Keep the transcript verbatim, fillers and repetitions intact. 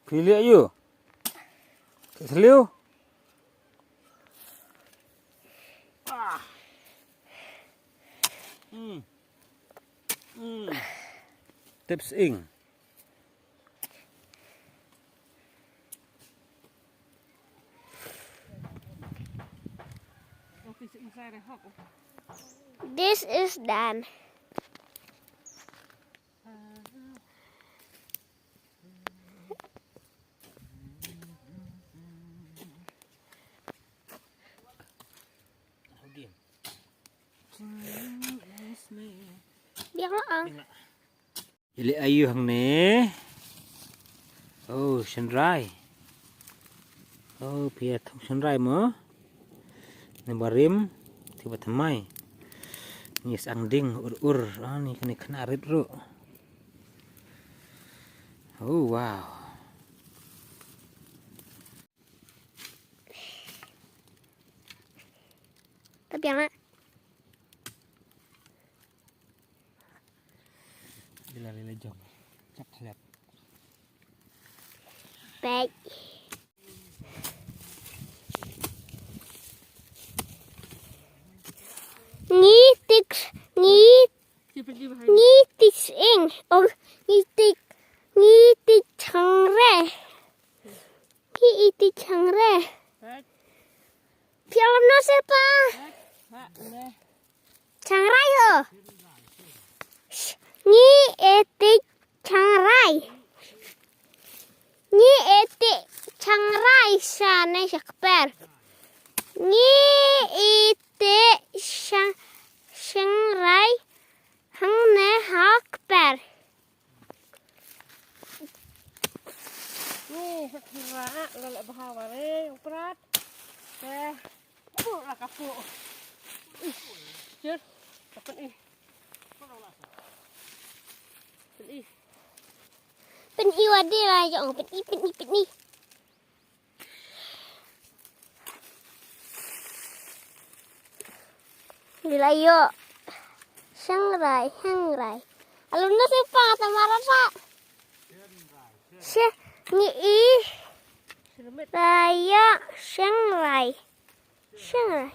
Phi leh aïu? Ka sliu. Ah. Hmm. Hmm. Tip sying. This is done. Biang lah ang. Ïaleh aïu hangne? Oh, shynrai. Oh, phi ïa thung shynrai mo. Ni barim, ti ba thymmai. Ni sang ding ur ur. Ah, ni kane khynnah rit ruh. Oh, wow. Tabiang ah. Bila lila jong. Chak khlep. Baik. Ngi tik, ngi, ngi tik sying. Oh, ngi tik, ngi tik shynrai. Ngi i tik shynrai. Phi ïalam noh seh pa. Shynrai ho. Ngi i tik shynrai. Ngi i tik shynrai shane sha kper. Ngi i tik shang, shynrai hangne ha kper. Ni, sa kira, la la baha ware, uprat. Eh, bu la kapu. Ish, jur, kapan ih. Pen ih. Pen ih wadi la jong, pen ih, pen ih, pen ih. Bila yo. Shynrai, shynrai. Alum na sepa tamara sa. She, ngi i. Raya, shynrai. Shynrai.